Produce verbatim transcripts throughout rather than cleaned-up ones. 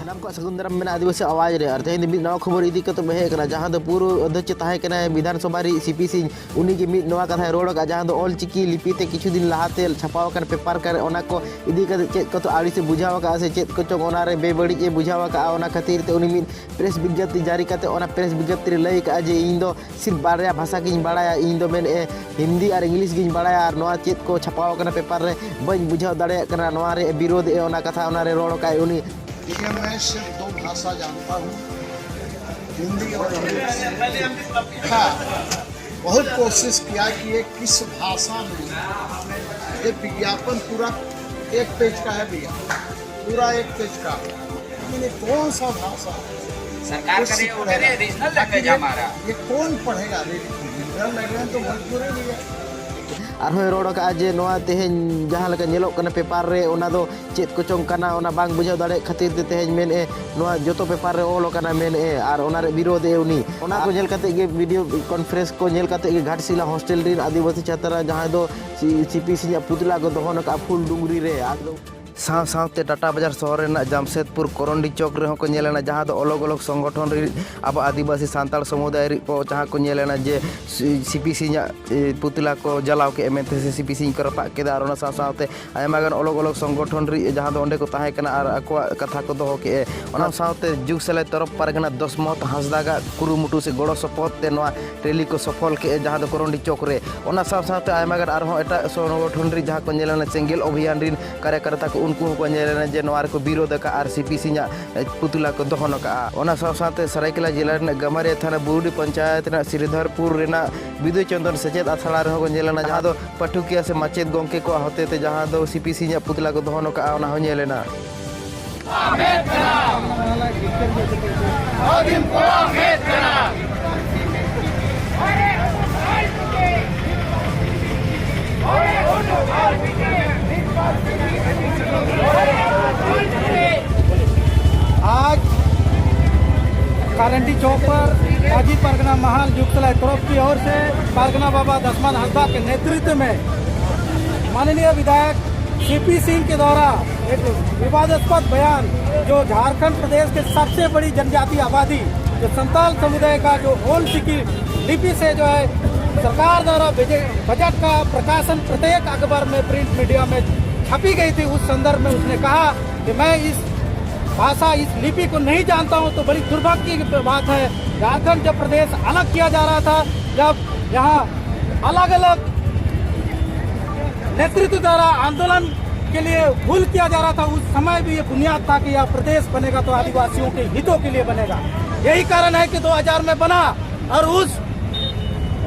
ᱥᱟᱱᱟᱢ ᱠᱚᱣᱟᱜ ᱥᱟᱹᱜᱩᱱ ᱫᱟᱨᱟᱢ ᱢᱮᱱᱟᱜᱼᱟ ᱟᱹᱫᱤᱵᱟᱹᱥᱤ ᱟᱣᱟᱡᱽ ᱨᱮ᱾ ᱟᱨ ᱛᱮᱦᱮᱧ ᱫᱚ ᱢᱤᱫ ᱱᱟᱣᱟ ᱠᱷᱚᱵᱚᱨ ᱤᱫᱤ ᱠᱟᱛᱮ ᱵᱚ ᱦᱮᱡ ᱟᱠᱟᱱᱟ, ᱡᱟᱦᱟᱸ ᱫᱚ ᱯᱩᱨᱩ ᱚᱫᱷᱭᱚᱠᱷᱚ ᱛᱟᱦᱮᱸ ᱠᱟᱱᱟᱭ ᱵᱤᱫᱷᱟᱱ ᱥᱚᱵᱷᱟ ᱨᱤᱱᱤᱡ ᱥᱤ ᱯᱤ ᱥᱤᱝ᱾ ᱩᱱᱤ ᱜᱮ ᱢᱤᱫ ᱱᱚᱣᱟ ᱠᱟᱛᱷᱟᱭ ᱨᱚᱲ ᱟᱠᱟᱫᱼᱟ, ᱡᱟᱦᱟᱸ ᱫᱚ ᱚᱞ ᱪᱤᱠᱤ ᱞᱤᱯᱤ ᱛᱮ ᱠᱤᱪᱷᱩ ᱫᱤᱱ ᱞᱟᱦᱟᱛᱮ ᱪᱷᱟᱯᱟᱣ ᱟᱠᱟᱱ ᱯᱮᱯᱟᱨ ᱠᱟᱱ, ᱚᱱᱟ ᱠᱚ ᱤᱫᱤ ᱠᱟᱛᱮ ᱪᱮᱫ ᱠᱚᱛᱚ ᱟᱹᱲᱤᱥ ᱮ ᱵᱩᱡᱷᱟᱹᱣ ᱟᱠᱟᱫᱼᱟ ᱥᱮ ᱪᱮᱫ ᱠᱚᱪᱚᱝ ᱚᱱᱟ ᱨᱮ ᱵᱮᱵᱟᱹᱲᱤᱡ ᱮ ᱵᱩᱡᱷᱟᱹᱣ ᱟᱠᱟᱫᱼᱟ᱾ ᱚᱱᱟ ᱠᱷᱟᱹᱛᱤᱨ ᱛᱮ ᱩᱱᱤ ᱢᱤᱫ ᱯᱨᱮᱥ ᱵᱤᱡᱽᱧᱟᱯᱛᱤ ᱡᱟᱹᱨᱤ ᱠᱟᱛᱮ ᱚᱱᱟ ᱯᱨᱮᱥ ᱵᱤᱡᱽᱧᱟᱯᱛᱤ ᱨᱮ ᱞᱟᱹᱭ ᱟᱠᱟᱫᱼᱟ ᱡᱮ ᱤᱧ ᱫᱚ ᱥᱤᱨᱯ ᱵᱟᱨᱭᱟ ᱵᱷᱟᱥᱟ ᱜᱤᱧ ᱵᱟᱲᱟᱭᱟ, ᱤᱧ ᱫᱚ ᱢᱮᱱᱮᱫᱼᱮ ᱦᱤᱱᱫᱤ ᱟᱨ ᱤᱝᱞᱤᱥ ᱜᱤᱧ ᱵᱟᱲᱟᱭᱟ, ᱟᱨ ᱱᱚᱣᱟ ᱪᱮᱫ ᱠᱚ ᱪᱷᱟᱯᱟᱣ ᱟᱠᱟᱱᱟ ᱯᱮᱯᱟᱨ ᱨᱮ ᱵᱟᱹᱧ ᱵᱩᱡᱷᱟᱹᱣ ᱫᱟᱲᱮᱭᱟᱜ ᱠᱟᱱᱟ, ᱱᱚᱣᱟ ᱨᱮ ᱵᱤᱨᱳᱫᱷ ᱮ ᱚᱱᱟ ᱠᱟᱛᱷᱟ ᱚᱱᱟ ᱨᱮ ᱨᱚᱲ ᱟᱠᱟᱫ ᱩᱱᱤ᱾ देखिए, मैं सिर्फ दो भाषा जानता हूँ, हिंदी और इंग्लिश। हाँ, बहुत कोशिश किया कि ये किस भाषा में, ये विज्ञापन पूरा एक पेज का है भैया, पूरा एक पेज का। लेकिन ये कौन सा भाषा है? सरकार करे, वो करे, रीजनल लैंग्वेज है हमारा। ये कौन पढ़ेगा? रीजनल लैंग्वेज तो भोजपुरी भी है। ᱟᱨᱦᱚᱸᱭ ᱨᱚᱲ ᱟᱠᱟᱫᱼᱟ ᱡᱮ ᱱᱚᱣᱟ ᱛᱮᱦᱮᱧ ᱡᱟᱦᱟᱸ ᱞᱮᱠᱟ ᱧᱮᱞᱚᱜ ᱠᱟᱱᱟ ᱯᱮᱯᱟᱨ ᱨᱮ, ᱚᱱᱟ ᱫᱚ ᱪᱮᱫ ᱠᱚᱪᱚᱝ ᱠᱟᱱᱟ, ᱚᱱᱟ ᱵᱟᱝ ᱵᱩᱡᱷᱟᱹᱣ ᱫᱟᱲᱮᱭᱟᱜ ᱠᱷᱟᱹᱛᱤᱨ ᱛᱮ ᱛᱮᱦᱮᱧ ᱢᱮᱱᱮᱫᱼᱮ ᱱᱚᱣᱟ ᱡᱚᱛᱚ ᱯᱮᱯᱟᱨ ᱨᱮ ᱚᱞ ᱟᱠᱟᱱᱟ ᱢᱮᱱᱮᱫᱼᱮ, ᱟᱨ ᱚᱱᱟ ᱨᱮ ᱵᱤᱨᱳᱫᱷ ᱮ ᱩᱱᱤ᱾ ᱚᱱᱟ ᱠᱚ ᱧᱮᱞ ᱠᱟᱛᱮ ᱜᱮ, ᱵᱷᱤᱰᱤᱭᱳ ᱠᱚᱱᱯᱷᱟᱨᱮᱱᱥ ᱠᱚ ᱧᱮᱞ ᱠᱟᱛᱮ ᱜᱮ ᱜᱷᱟᱴᱥᱤᱞᱟ ᱦᱳᱥᱴᱮᱞ ᱨᱤᱱ ᱟᱹᱫᱤᱵᱟᱹᱥᱤ ᱪᱷᱟᱛᱨᱟ ᱡᱟᱦᱟᱸᱭ ᱫᱚ ᱥᱤ-, ᱥᱤ ᱯᱤ ᱥᱤᱝ ᱟᱜ ᱯᱩᱛᱞᱟ ᱠᱚ ᱫᱚᱦᱚ ᱟᱠᱟᱫᱼᱟ ᱯᱷᱩᱞ ᱰᱩᱝᱨᱤ ᱨᱮ᱾ ᱟᱫᱚ ᱥᱟᱶ ᱥᱟᱶᱛᱮ ᱴᱟᱴᱟ ᱵᱟᱡᱟᱨ ᱥᱚᱦᱚᱨ ᱨᱮᱱᱟᱜ ᱡᱟᱢᱥᱮᱫᱽᱯᱩᱨ ᱠᱚᱨᱚᱱᱰᱤ ᱪᱚᱠ ᱨᱮᱦᱚᱸ ᱠᱚ ᱧᱮᱞ ᱮᱱᱟ, ᱡᱟᱦᱟᱸ ᱫᱚ ᱚᱞᱚᱜ ᱚᱞᱚᱜ ᱥᱚᱝᱜᱚᱴᱷᱚᱱ ᱨᱤᱱ ᱟᱵᱚ ᱟᱹᱫᱤᱵᱟᱹᱥᱤ ᱥᱟᱱᱛᱟᱲ ᱥᱚᱢᱩᱫᱟᱭ ᱨᱤᱱ ᱠᱚ ᱡᱟᱦᱟᱸ ᱠᱚ ᱧᱮᱞ ᱮᱱᱟ ᱡᱮ ᱥᱤ-, ᱥᱤ ᱯᱤ ᱥᱤᱝ ᱟᱜ, ᱮ, ᱯᱩᱛᱞᱟ ᱠᱚ ᱡᱟᱞᱟᱣ ᱠᱮᱫᱼᱟ ᱢᱮᱱᱛᱮ ᱥᱮ ᱥᱤ ᱯᱤ ᱥᱤᱝ ᱠᱚ ᱨᱟᱯᱟᱜ ᱠᱮᱫᱟ᱾ ᱟᱨ ᱚᱱᱟ ᱥᱟᱶ ᱥᱟᱶᱛᱮ ᱟᱭᱢᱟ ᱜᱟᱱ ᱚᱞᱚᱜ ᱚᱞᱚᱜ ᱥᱚᱝᱜᱚᱴᱷᱚᱱ ᱨᱤᱱ ᱡᱟᱦᱟᱸ ᱫᱚ ᱚᱸᱰᱮ ᱠᱚ ᱛᱟᱦᱮᱸ ᱠᱟᱱᱟ ᱟᱨ ᱟᱠᱚᱣᱟᱜ ᱠᱟᱛᱷᱟ ᱠᱚ ᱫᱚᱦᱚ ᱠᱮᱫᱼᱟ᱾ ᱚᱱᱟ ᱥᱟᱶᱛᱮ ᱡᱩᱜᱽ ᱥᱮᱞᱮᱫ ᱛᱚᱨᱚᱯ ᱯᱟᱨᱜᱟᱱᱟ ᱫᱚᱥᱢᱚᱛ ᱦᱟᱸᱥᱫᱟᱜᱟᱜ ᱠᱩᱨᱩᱢᱩᱴᱩ ᱥᱮ ᱜᱚᱲᱚ ᱥᱚᱯᱚᱦᱚᱫ ᱛᱮ ᱱᱚᱣᱟ ᱨᱮᱞᱤ ᱠᱚ ᱥᱚᱯᱷᱚᱞ ᱠᱮᱫᱼᱟ, ᱡᱟᱦᱟᱸ ᱫᱚ ᱠᱚᱨᱚᱱᱰᱤ ᱪᱚᱠ ᱨᱮ᱾ ᱚᱱᱟ ᱥᱟᱶ ᱥᱟᱶᱛᱮ ᱟᱭᱢᱟ ᱜᱟᱱ ᱟᱨᱦᱚᱸ ᱮᱴᱟᱜ ᱥᱚᱝᱜᱚᱴᱷᱚᱱ ᱨᱤᱱ ᱡᱟᱦᱟᱸ ᱠᱚ ᱧᱮᱞ ᱞᱮᱱᱟ, ᱥᱮᱸᱜᱮᱞ ᱚᱵᱷᱤᱭᱟᱱ ᱨᱤᱱ ᱠᱟᱨᱭᱟᱠᱚᱨᱛᱟ ᱠᱚ, ᱩᱱᱠᱩ ᱦᱚᱸᱠᱚ ᱧᱮᱞ ᱞᱮᱱᱟ ᱡᱮ ᱱᱚᱣᱟ ᱨᱮᱠᱚ ᱵᱤᱨᱳᱫᱷ ᱟᱠᱟᱫᱼᱟ ᱟᱨ ᱥᱤ ᱯᱤ ᱥᱤᱝ ᱟᱜ ᱯᱩᱛᱞᱟ ᱠᱚ ᱫᱚᱦᱚᱱ ᱟᱠᱟᱫᱼᱟ᱾ ᱚᱱᱟ ᱥᱟᱶ ᱥᱟᱶᱛᱮ ᱥᱟᱨᱟᱭᱠᱮᱞᱟ ᱡᱮᱞᱟ ᱨᱮᱱᱟᱜ ᱜᱟᱢᱟᱨᱤᱭᱟ ᱛᱷᱟᱱᱟ ᱵᱩᱨᱩᱰᱤ ᱯᱚᱧᱪᱟᱭᱮᱛ ᱨᱮᱱᱟᱜ ᱥᱨᱤᱫᱷᱚᱨᱯᱩᱨ ᱨᱮᱱᱟᱜ ᱵᱤᱫᱩ ᱪᱚᱱᱫᱚᱱ ᱥᱮᱪᱮᱫ ᱟᱥᱲᱟ ᱨᱮᱦᱚᱸ ᱠᱚ ᱧᱮᱞ ᱞᱮᱱᱟ, ᱡᱟᱦᱟᱸ ᱫᱚ ᱯᱟᱹᱴᱷᱩᱠᱤᱭᱟᱹ ᱥᱮ ᱢᱟᱪᱮᱫ ᱜᱚᱢᱠᱮ ᱠᱚᱣᱟᱜ ᱦᱚᱛᱮ ᱛᱮ ᱡᱟᱦᱟᱸ ᱫᱚ ᱥᱤ ᱯᱤ ᱥᱤᱝ ᱟᱜ ᱯᱩᱛᱞᱟ ᱠᱚ ᱫᱚᱦᱚᱱ ᱟᱠᱟᱫᱼᱟ, ᱚᱱᱟ ᱦᱚᱸ ᱧᱮᱞ ᱮᱱᱟ᱾ चौपर माजी परगना महाल युक्तलाय तरफ की ओर से परगना बाबा दसमन हंसदा के नेतृत्व में माननीय विधायक सीपी सिंह के द्वारा एक विवादास्पद बयान, जो झारखंड प्रदेश के सबसे बड़ी जनजातीय आबादी, जो संताल समुदाय का, जो ओल्ड सिकी लिपि से जो है सरकार द्वारा बजे-, बजट का प्रकाशन प्रत्येक अखबार में, प्रिंट मीडिया में छपी गई थी, उस संदर्भ में उसने कहा कि मैं इस भाषा, इस लिपि को नहीं जानता हूं, तो बड़ी दुर्भाग्य की बात है। झारखंड जब प्रदेश अलग किया जा रहा था, जब यहाँ अलग अलग नेतृत्व द्वारा आंदोलन के लिए भूल किया जा रहा था, उस समय भी ये बुनियाद था कि यह प्रदेश बनेगा तो आदिवासियों के हितों के लिए बनेगा। यही कारण है कि दो हज़ार में बना और उस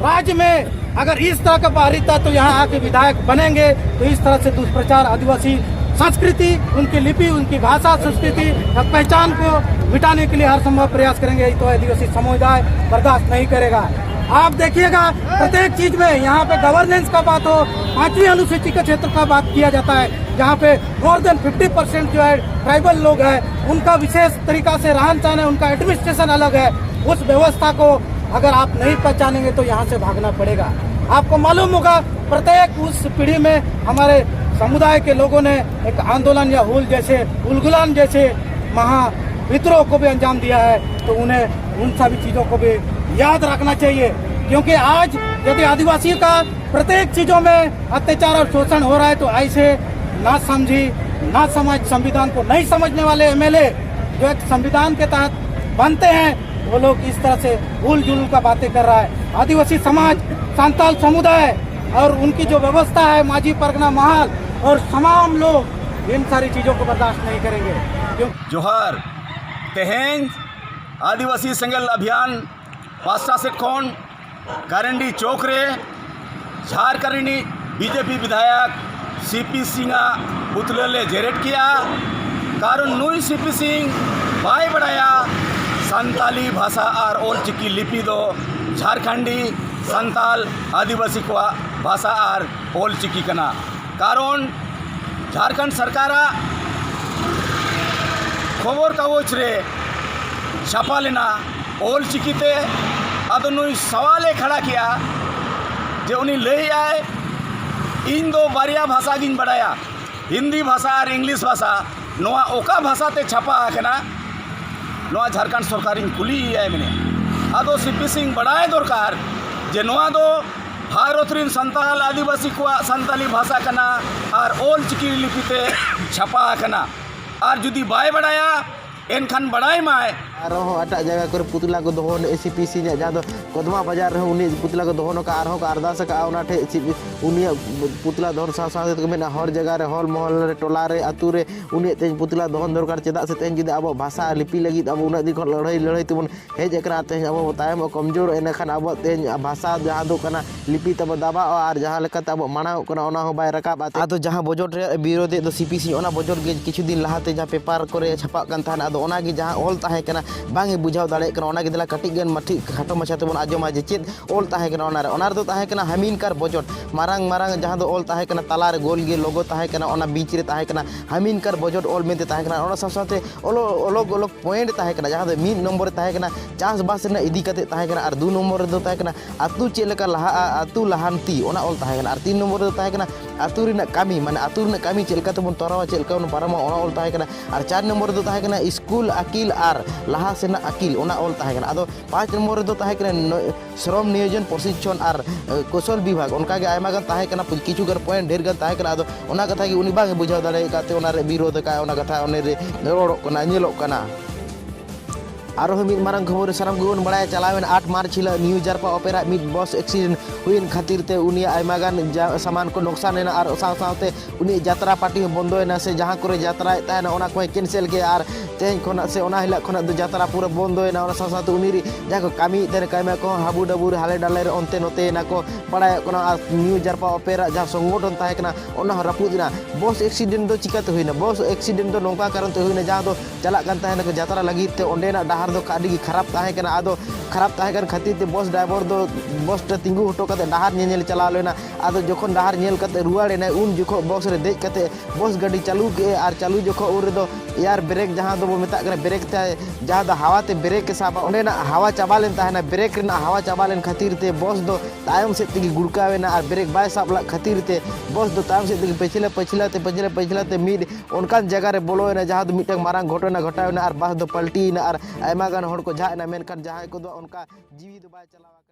राज्य में अगर इस तरह का बाहरी तत्व यहाँ आके विधायक बनेंगे तो इस तरह से दुष्प्रचार, आदिवासी संस्कृति, उनकी लिपि, उनकी भाषा, संस्कृति और पहचान को मिटाने के लिए हर संभव प्रयास करेंगे। ये तो आदिवासी समुदाय बर्दाश्त नहीं करेगा। आप देखिएगा, प्रत्येक चीज में, यहाँ पे गवर्नेंस का बात हो, पांचवी अनुसूची के क्षेत्र का बात किया जाता है, जहाँ पे मोर देन फिफ्टी परसेंट जो है ट्राइबल लोग हैं, उनका विशेष तरीका से रहन सहन है, उनका एडमिनिस्ट्रेशन अलग है। उस व्यवस्था को अगर आप नहीं पहचानेंगे तो यहाँ से भागना पड़ेगा। आपको मालूम होगा, प्रत्येक उस पीढ़ी में हमारे समुदाय के लोगों ने एक आंदोलन या हुल जैसे, उलगुलान जैसे महा विद्रोह को भी अंजाम दिया है, तो उन्हें उन सभी चीज़ों को भी याद रखना चाहिए। क्योंकि आज यदि आदिवासियों का प्रत्येक चीज़ों में अत्याचार और शोषण हो रहा है, तो ऐसे ना समझी, ना समझ, संविधान को नहीं समझने वाले एमएलए जो एक संविधान के तहत बनते हैं, वो लोग इस तरह से भूल जुलूल का बातें कर रहा है। आदिवासी समाज, संताल समुदाय और उनकी जो व्यवस्था है, माजी परगना महाल और तमाम लोग इन सारी चीज़ों को बर्दाश्त नहीं करेंगे। क्यों? जोहार। तेहेंज आदिवासी सेंगेल अभियान पास्टा सेट खन ᱠᱟᱨᱮᱱᱰᱤ ᱪᱚᱠ ᱨᱮ ᱡᱷᱟᱨᱠᱷᱚᱸᱰ ᱨᱤᱱᱤᱡ ᱵᱤᱡᱮᱯᱤ ᱵᱤᱫᱷᱟᱭᱚᱠ ᱥᱤᱯᱤ ᱥᱤᱝ ᱟᱜ ᱯᱩᱛᱞᱟᱹ ᱞᱮ ᱡᱮᱨᱮᱫ ᱠᱮᱜᱼᱟ᱾ ᱠᱟᱨᱚᱱ ᱱᱩᱭ ᱥᱤᱯᱤ ᱥᱤᱝ ᱵᱟᱭ ᱵᱟᱲᱟᱭᱟ ᱥᱟᱱᱛᱟᱞᱤ ᱵᱷᱟᱥᱟ ᱟᱨ ᱚᱞᱪᱤᱠᱤ ᱞᱤᱯᱤ ᱫᱚ ᱡᱷᱟᱨᱠᱷᱚᱸᱰᱤ ᱥᱟᱱᱛᱟᱞ ᱟᱹᱫᱤᱵᱟᱹᱥᱤ ᱠᱚᱣᱟᱜ ᱵᱷᱟᱥᱟ ᱟᱨ ᱚᱞᱪᱤᱠᱤ ᱠᱟᱱᱟ᱾ ᱠᱟᱨᱚᱱ ᱡᱷᱟᱨᱠᱷᱚᱸᱰ ᱥᱚᱨᱠᱟᱨᱟᱜ ᱠᱷᱚᱵᱚᱨ ᱠᱟᱜᱚᱡᱽ ᱨᱮ ᱪᱷᱟᱯᱟ ᱞᱮᱱᱟ, ᱚᱞ ᱪᱤᱠᱤᱛᱮ ᱟᱫᱚ ᱱᱩᱭ ᱥᱟᱣᱟᱞᱮ ᱠᱷᱟᱲᱟ ᱠᱮᱜᱼᱟ ᱡᱮ ᱩᱱᱤ ᱞᱟᱹᱭᱮᱜᱼᱟᱭ, ᱤᱧ ᱫᱚ ᱵᱟᱨᱭᱟ ᱵᱷᱟᱥᱟ ᱜᱤᱧ ᱵᱟᱲᱟᱭᱟ, ᱦᱤᱱᱫᱤ ᱵᱷᱟᱥᱟ ᱟᱨ ᱤᱝᱞᱤᱥ ᱵᱷᱟᱥᱟ, ᱱᱚᱣᱟ ᱚᱠᱟ ᱵᱷᱟᱥᱟᱛᱮ ᱪᱷᱟᱯᱟ ᱟᱠᱟᱱᱟ? ᱱᱚᱣᱟ ᱡᱷᱟᱲᱠᱷᱚᱸᱰ ᱥᱚᱨᱠᱟᱨᱤᱧ ᱠᱩᱞᱤᱭᱮᱭᱟᱭ ᱢᱮᱱᱮ᱾ ᱟᱫᱚ ᱥᱤᱯᱤ ᱥᱤᱝ ᱵᱟᱲᱟᱭ ᱫᱚᱨᱠᱟᱨ ᱡᱮ ᱱᱚᱣᱟ ᱫᱚ ᱵᱷᱟᱨᱚᱛ ᱨᱤᱱ ᱥᱟᱱᱛᱟᱞ ᱟᱹᱫᱤᱵᱟᱹᱥᱤ ᱠᱚᱣᱟᱜ ᱥᱟᱱᱛᱟᱞᱤ ᱵᱷᱟᱥᱟ ᱠᱟᱱᱟ ᱟᱨ ᱚᱞ ᱪᱤᱠᱤ ᱞᱤᱯᱤᱛᱮ ᱪᱷᱟᱯᱟ ᱟᱠᱟᱱᱟ᱾ ᱟᱨ ᱡᱩᱫᱤ ᱵᱟᱭ ᱵᱟᱲᱟᱭᱟ, ᱮᱱᱠᱷᱟᱱ ᱵᱟᱲᱟᱭ ᱢᱟᱭ᱾ ᱟᱨᱦᱚᱸ ᱮᱴᱟᱜ ᱡᱟᱭᱜᱟ ᱠᱚᱨᱮ ᱯᱩᱛᱞᱟ ᱠᱚ ᱫᱚᱦᱚ ᱞᱮᱫ ᱥᱤᱯᱤ ᱥᱤᱝ ᱟᱜ, ᱡᱟᱦᱟᱸ ᱫᱚ ᱠᱚᱫᱢᱟ ᱵᱟᱡᱟᱨ ᱨᱮᱦᱚᱸ ᱩᱱᱤ ᱯᱩᱛᱞᱟ ᱠᱚ ᱫᱚᱦᱚ ᱦᱚᱴᱚ ᱠᱟᱜᱼᱟ᱾ ᱟᱨᱦᱚᱸ ᱠᱚ ᱟᱨᱫᱟᱥ ᱟᱠᱟᱫᱼᱟ ᱚᱱᱟ ᱴᱷᱮᱡ ᱥᱤᱯᱤ-, ᱩᱱᱤᱭᱟᱜ ᱯᱩᱛᱞᱟ ᱫᱚᱦᱚ ᱥᱟᱶ ᱥᱟᱶ ᱛᱮᱠᱚ ᱢᱮᱱᱟ, ᱦᱚᱲ ᱡᱟᱭᱜᱟ ᱨᱮ, ᱦᱚᱲ ᱢᱚᱦᱚᱞ ᱨᱮ, ᱴᱚᱞᱟ ᱨᱮ, ᱟᱹᱛᱩ ᱨᱮ ᱩᱱᱤᱭᱟᱜ ᱛᱮᱦᱮᱧ ᱯᱩᱛᱞᱟ ᱫᱚᱦᱚᱱ ᱫᱚᱨᱠᱟᱨ᱾ ᱪᱮᱫᱟᱜ ᱥᱮ ᱛᱮᱦᱮᱧ ᱡᱩᱫᱤ ᱟᱵᱚᱣᱟᱜ ᱵᱷᱟᱥᱟ ᱞᱤᱯᱤ ᱞᱟᱹᱜᱤᱫ ᱟᱵᱚ ᱩᱱᱟᱹᱜ ᱫᱤᱱ ᱠᱷᱚᱱ ᱞᱟᱹᱲᱦᱟᱹᱭ ᱞᱟᱹᱲᱦᱟᱹᱭ ᱛᱮᱵᱚᱱ ᱦᱮᱡ ᱟᱠᱟᱱᱟ, ᱛᱮᱦᱮᱧ ᱟᱵᱚ ᱵᱚ ᱛᱟᱭᱚᱢᱚᱜ, ᱠᱚᱢᱡᱳᱨᱚᱜ, ᱮᱸᱰᱮᱠᱷᱟᱱ ᱟᱵᱚᱣᱟᱜ ᱛᱮᱦᱮᱧ ᱵᱷᱟᱥᱟ ᱡᱟᱦᱟᱸ ᱫᱚ ᱠᱟᱱᱟ ᱞᱤᱯᱤ ᱛᱟᱵᱚ ᱫᱟᱵᱟᱜᱼᱟ ᱟᱨ ᱡᱟᱦᱟᱸ ᱞᱮᱠᱟᱛᱮ ᱟᱵᱚ ᱢᱟᱲᱟᱝᱚᱜ ᱠᱟᱱᱟ ᱚᱱᱟ ᱦᱚᱸ ᱵᱟᱭ ᱨᱟᱠᱟᱵᱼᱟ᱾ ᱟᱫᱚ ᱡᱟᱦᱟᱸ ᱵᱚᱡᱚᱴ ᱨᱮ ᱵᱤᱨᱳᱫᱷ ᱮᱫ ᱫᱚ ᱥᱤᱯᱤ ᱥᱤᱝ, ᱚᱱᱟ ᱵᱚᱡᱚᱴ ᱜᱮ ᱠᱤᱪᱷᱩ ᱫᱤᱱ ᱞᱟᱦᱟᱛᱮ ᱡᱟᱦᱟᱸ ᱯᱮᱯᱟᱨ ᱠᱚᱨᱮ ᱪᱷᱟᱯᱟᱜ ᱠᱟᱱ ᱛᱟᱦᱮᱱᱟ, ᱟᱫᱚ ᱚᱱᱟᱜᱮ ᱡᱟᱦᱟᱸ ᱚᱞ ᱛᱟᱦᱮᱸ ᱠᱟᱱᱟ ᱵᱟᱝ ᱮ ᱵᱩᱡᱷᱟᱹᱣ ᱫᱟᱲᱮᱭᱟᱜ ᱠᱟᱱᱟ᱾ ᱚᱱᱟᱜᱮ ᱫᱮᱞᱟ ᱠᱟᱹᱴᱤᱡ ᱜᱟᱱ ᱢᱟᱴᱷᱤ ᱠᱷᱟᱴᱚ ᱢᱟᱪᱷᱟ ᱛᱮᱵᱚᱱ ᱟᱸᱡᱚᱢᱟ ᱡᱮ ᱪᱮᱫ ᱚᱞ ᱛᱟᱦᱮᱸ ᱠᱟᱱᱟ ᱚᱱᱟᱨᱮ᱾ ᱚᱱᱟ ᱨᱮᱫᱚ ᱛᱟᱦᱮᱸ ᱠᱟᱱᱟ ᱦᱟᱢᱤᱱᱠᱟᱨ ᱵᱚᱡᱚᱴ, ᱢᱟᱨᱟᱝ ᱢᱟᱨᱟᱝ ᱡᱟᱦᱟᱸ ᱫᱚ ᱚᱞ ᱛᱟᱦᱮᱸ ᱠᱟᱱᱟ, ᱛᱟᱞᱟᱨᱮ ᱜᱳᱞ ᱜᱮ ᱞᱳᱜᱳ ᱛᱟᱦᱮᱸ ᱠᱟᱱᱟ, ᱚᱱᱟ ᱵᱤᱪ ᱨᱮ ᱛᱟᱦᱮᱸ ᱠᱟᱱᱟ ᱦᱟᱢᱤᱱᱠᱟᱨ ᱵᱚᱡᱚᱴ ᱚᱞ ᱢᱮᱱᱛᱮ ᱛᱟᱦᱮᱸ ᱠᱟᱱᱟ᱾ ᱚᱱᱟ ᱥᱟᱶ ᱥᱟᱶᱛᱮ ᱚᱞᱚᱜ ᱚᱞᱚᱜ ᱚᱞᱚᱜ ᱯᱚᱭᱮᱱᱴ ᱛᱟᱦᱮᱸ ᱠᱟᱱᱟ, ᱡᱟᱦᱟᱸ ᱫᱚ ᱢᱤᱫ ᱱᱚᱢᱵᱚᱨ ᱨᱮ ᱛᱟᱦᱮᱸ ᱠᱟᱱᱟ ᱪᱟᱥᱵᱟᱥ ᱨᱮᱱᱟᱜ ᱤᱫᱤ ᱠᱟᱛᱮ ᱛᱟᱦᱮᱸ ᱠᱟᱱᱟ, ᱟᱨ ᱫᱩ ᱱᱚᱢᱵᱚᱨ ᱨᱮᱫᱚ ᱛᱟᱦᱮᱸ ᱠᱟᱱᱟ ᱟᱹᱛᱩ ᱪᱮᱫ ᱞᱮᱠᱟ ᱞᱟᱦᱟᱜᱼᱟ, ᱟᱹᱛᱩ ᱞᱟᱦᱟᱱᱛᱤ, ᱚᱱᱟ ᱚᱞ ᱛᱟᱦᱮᱸ ᱠᱟᱱᱟ᱾ ᱟᱨ ᱛᱤᱱ ᱱᱚᱢᱵᱚᱨ ᱨᱮᱫᱚ ᱛᱟᱦᱮᱸ ᱠᱟᱱᱟ ᱟᱹᱛᱩ ᱨᱮᱱᱟᱜ ᱠᱟᱹᱢᱤ, ᱢᱟᱱᱮ ᱟᱹᱛᱩ ᱨᱮᱱᱟᱜ ᱠᱟᱹᱢᱤ ᱪᱮᱫ ᱞᱮᱠᱟ ᱛᱮᱵᱚᱱ ᱛᱚᱨᱟᱣᱟ, ᱪᱮᱫ ᱞᱮᱠᱟ ᱵᱚᱱ ᱯᱟᱨᱚᱢᱟ, ᱚᱱᱟ ᱚᱞ ᱛᱟᱦᱮᱸ ᱠᱟᱱᱟ᱾ ᱟᱨ ᱪᱟᱨ ᱱᱚᱢᱵᱚᱨ ᱨᱮᱫᱚ ᱛᱟᱦᱮᱸ ᱠᱟᱱᱟ ᱤᱥᱠᱩᱞ ᱟᱹᱠᱤᱞ ᱟᱨ ᱞᱟᱦᱟ ᱥᱮᱱᱟᱜ ᱟᱹᱠᱤᱞ, ᱚᱱᱟ ᱚᱞ ᱛᱟᱦᱮᱸ ᱠᱟᱱᱟ᱾ ᱟᱫᱚ ᱯᱟᱸᱪ ᱱᱚᱢᱵᱚᱨ ᱨᱮᱫᱚ ᱛᱟᱦᱮᱸ ᱠᱟᱱᱟ ᱱᱚ-, ᱥᱨᱚᱢ ᱱᱤᱭᱳᱡᱚᱱ ᱯᱨᱚᱥᱤᱠᱪᱷᱚᱱ ᱟᱨ, ᱮ, ᱠᱳᱥᱚᱞ ᱵᱤᱵᱷᱟᱜᱽ, ᱚᱱᱠᱟᱜᱮ ᱟᱭᱢᱟ ᱜᱟᱱ ᱛᱟᱦᱮᱸ ᱠᱟᱱᱟ, ᱠᱤᱪᱷᱩ ᱜᱟᱱ ᱯᱚᱭᱮᱱᱴ ᱰᱷᱮᱨ ᱜᱟᱱ ᱛᱟᱦᱮᱸ ᱠᱟᱱᱟ᱾ ᱟᱫᱚ ᱚᱱᱟ ᱠᱟᱛᱷᱟ ᱜᱮ ᱩᱱᱤ ᱵᱟᱝ ᱮ ᱵᱩᱡᱷᱟᱹᱣ ᱫᱟᱲᱮ ᱟᱠᱟᱫ ᱛᱮ ᱚᱱᱟᱨᱮ ᱵᱤᱨᱳᱫᱷ ᱟᱠᱟᱫ, ᱚᱱᱟ ᱠᱟᱛᱷᱟ ᱚᱱᱮ ᱨᱮ ᱨᱚᱲᱚᱜ ᱠᱟᱱᱟ, ᱧᱮᱞᱚᱜ ᱠᱟᱱᱟ᱾ ᱟᱨᱦᱚᱸ ᱢᱤᱫ ᱢᱟᱨᱟᱝ ᱠᱷᱚᱵᱚᱨ ᱥᱟᱱᱟᱢ ᱜᱮᱵᱚᱱ ᱵᱟᱲᱟᱭᱟ, ᱪᱟᱞᱟᱣᱮᱱ ᱟᱴ ᱢᱟᱨᱪ ᱦᱤᱞᱳᱜ ᱱᱤᱭᱩ ᱡᱟᱨᱯᱟ ᱚᱯᱮᱨᱟ ᱢᱤᱫ ᱵᱚᱥ ᱮᱠᱥᱤᱰᱮᱱᱴ ᱦᱩᱭᱮᱱ ᱠᱷᱟᱹᱛᱤᱨ ᱛᱮ ᱩᱱᱤᱭᱟᱜ ᱟᱭᱢᱟ ᱜᱟᱱ ᱡᱟ-, ᱥᱟᱢᱟᱱ ᱠᱚ ᱱᱚᱠᱥᱟᱱ ᱮᱱᱟ ᱟᱨ ᱥᱟᱶ ᱥᱟᱶᱛᱮ ᱩᱱᱤᱭᱟᱜ ᱡᱟᱛᱨᱟ ᱯᱟᱨᱴᱤ ᱦᱚᱸ ᱵᱚᱱᱫᱚᱭᱮᱱᱟ, ᱥᱮ ᱡᱟᱦᱟᱸ ᱠᱚᱨᱮ ᱡᱟᱛᱨᱟᱭᱮᱫ ᱛᱟᱦᱮᱱᱟ ᱚᱱᱟ ᱠᱚᱦᱚᱸᱭ ᱠᱮᱱᱥᱮᱞ ᱠᱮᱫᱼᱟ᱾ ᱟᱨ ᱛᱮᱦᱮᱧ ᱠᱷᱚᱱᱟᱜ ᱥᱮ ᱚᱱᱟ ᱦᱤᱞᱳᱜ ᱠᱷᱚᱱᱟᱜ ᱫᱚ ᱡᱟᱛᱨᱟ ᱯᱩᱨᱟᱹ ᱵᱚᱱᱫᱚᱭᱮᱱᱟ᱾ ᱚᱱᱟ ᱥᱟᱶ ᱥᱟᱶᱛᱮ ᱩᱱᱤ ᱨᱮ ᱡᱟᱦᱟᱸ ᱠᱚ ᱠᱟᱹᱢᱤᱭᱮᱫ ᱛᱟᱦᱮᱱᱟ ᱠᱟᱹᱢᱤᱭᱟᱹ ᱠᱚᱦᱚᱸ ᱦᱟᱵᱩ ᱰᱟᱵᱩ ᱨᱮ ᱦᱟᱞᱮ ᱰᱟᱞᱮ ᱨᱮ ᱚᱱᱛᱮ ᱱᱚᱛᱮᱭᱮᱱᱟ ᱠᱚ, ᱵᱟᱲᱟᱭᱚᱜ ᱠᱟᱱᱟ᱾ ᱟᱨ ᱱᱤᱭᱩ ᱡᱟᱨᱯᱟ ᱚᱯᱮᱨᱟ ᱡᱟᱦᱟᱸ ᱥᱚᱝᱜᱚᱴᱷᱚᱱ ᱛᱟᱦᱮᱸ ᱠᱟᱱᱟ ᱚᱱᱟ ᱦᱚᱸ ᱨᱟᱹᱯᱩᱫ ᱮᱱᱟ᱾ ᱵᱚᱥ ᱮᱠᱥᱤᱰᱮᱱᱴ ᱫᱚ ᱪᱤᱠᱟᱹᱛᱮ ᱦᱩᱭᱱᱟ? ᱵᱚᱥ ᱮᱠᱥᱤᱰᱮᱱᱴ ᱫᱚ ᱱᱚᱝᱠᱟ ᱠᱟᱨᱚᱱ ᱛᱮ ᱦᱩᱭᱱᱟ, ᱡᱟᱦᱟᱸ ᱫᱚ ᱪᱟᱞᱟᱜ ᱠᱟᱱ ᱛᱟᱦᱮᱱᱟᱠᱚ ᱡᱟᱛᱨᱟ ᱞᱟᱹᱜᱤᱫ ᱛᱮ ᱚᱸᱰᱮᱱᱟᱜ ᱰᱟᱦᱟᱨ ᱰᱟᱦᱟᱨ ᱫᱚ ᱟᱹᱰᱤ ᱜᱮ ᱠᱷᱟᱨᱟᱯ ᱛᱟᱦᱮᱸ ᱠᱟᱱᱟ᱾ ᱟᱫᱚ ᱠᱷᱟᱨᱟᱯ ᱛᱟᱦᱮᱸ ᱠᱟᱱ ᱠᱷᱟᱹᱛᱤᱨ ᱛᱮ ᱵᱚᱥ ᱰᱨᱟᱭᱵᱷᱟᱨ ᱫᱚ ᱵᱚᱥ ᱨᱮ ᱛᱤᱸᱜᱩ ᱦᱚᱴᱚ ᱠᱟᱛᱮ ᱰᱟᱦᱟᱨ ᱧᱮᱧᱮᱞ ᱪᱟᱞᱟᱣ ᱞᱮᱱᱟ᱾ ᱟᱫᱚ ᱡᱚᱠᱷᱚᱱ ᱰᱟᱦᱟᱨ ᱧᱮᱞ ᱠᱟᱛᱮ ᱨᱩᱣᱟᱹᱲ ᱮᱱᱟᱭ, ᱩᱱ ᱡᱚᱠᱷᱚᱱ ᱵᱚᱥ ᱨᱮ ᱫᱮᱡ ᱠᱟᱛᱮ ᱵᱚᱥ ᱜᱟᱹᱰᱤ ᱪᱟᱹᱞᱩ ᱠᱮᱜᱼᱟᱭ᱾ ᱟᱨ ᱪᱟᱹᱞᱩ ᱡᱚᱠᱷᱚᱱ ᱩᱱ ᱨᱮᱫᱚ ᱮᱭᱟᱨ ᱵᱨᱮᱠ, ᱡᱟᱦᱟᱸ ᱫᱚᱵᱚ ᱢᱮᱛᱟᱜ ᱠᱟᱱᱟ ᱵᱨᱮᱠ ᱛᱟᱭ, ᱡᱟᱦᱟᱸ ᱫᱚ ᱦᱟᱣᱟ ᱛᱮ ᱵᱨᱮᱠ ᱮ ᱥᱟᱵᱟ, ᱚᱸᱰᱮᱱᱟᱜ ᱦᱟᱣᱟ ᱪᱟᱵᱟ ᱞᱮᱱ ᱛᱟᱦᱮᱱᱟ᱾ ᱵᱨᱮᱠ ᱨᱮᱱᱟᱜ ᱦᱟᱣᱟ ᱪᱟᱵᱟ ᱞᱮᱱ ᱠᱷᱟᱹᱛᱤᱨ ᱛᱮ ᱵᱚᱥ ᱫᱚ ᱛᱟᱭᱚᱢ ᱥᱮᱫ ᱛᱮᱜᱮ ᱜᱩᱲᱠᱟᱣ ᱮᱱᱟ᱾ ᱟᱨ ᱵᱨᱮᱠ ᱵᱟᱭ ᱥᱟᱵ ᱞᱟᱜ ᱠᱷᱟᱹᱛᱤᱨ ᱛᱮ ᱵᱚᱥ ᱫᱚ ᱛᱟᱭᱚᱢ ᱥᱮᱫ ᱛᱮᱜᱮ ᱯᱟᱹᱪᱷᱞᱟᱹ ᱯᱟᱹᱪᱷᱞᱟᱹ ᱛᱮ ᱯᱟᱹᱪᱷᱞᱟᱹ ᱯᱟᱹᱪᱷᱞᱟᱹ ᱛᱮ ᱢᱤᱫ ᱚᱱᱠᱟᱱ ᱡᱟᱭᱜᱟ ᱨᱮ ᱵᱚᱞᱚᱭᱮᱱᱟ, ᱡᱟᱦᱟᱸ ᱫᱚ ᱢᱤᱫᱴᱟᱝ ᱢᱟᱨᱟᱝ ᱜᱷᱚᱴᱚᱱᱟ ᱜᱷᱚᱴᱟᱣ ᱮᱱᱟ ᱟᱨ ᱵᱟᱥ ᱫᱚ ᱯᱟᱞᱴᱤᱭᱮᱱᱟ ᱟᱨ ᱟᱭᱢᱟ ᱜᱟᱱ ᱦᱚᱲ ᱠᱚ ᱡᱷᱟᱜ ᱮᱱᱟ᱾ ᱢᱮᱱᱠᱷᱟᱱ ᱡᱟᱦᱟᱸᱭ ᱠᱚᱫᱚ ᱚᱱᱠᱟ ᱡᱤᱣᱤ ᱫᱚ ᱵᱟᱭ ᱪᱟᱞᱟᱣ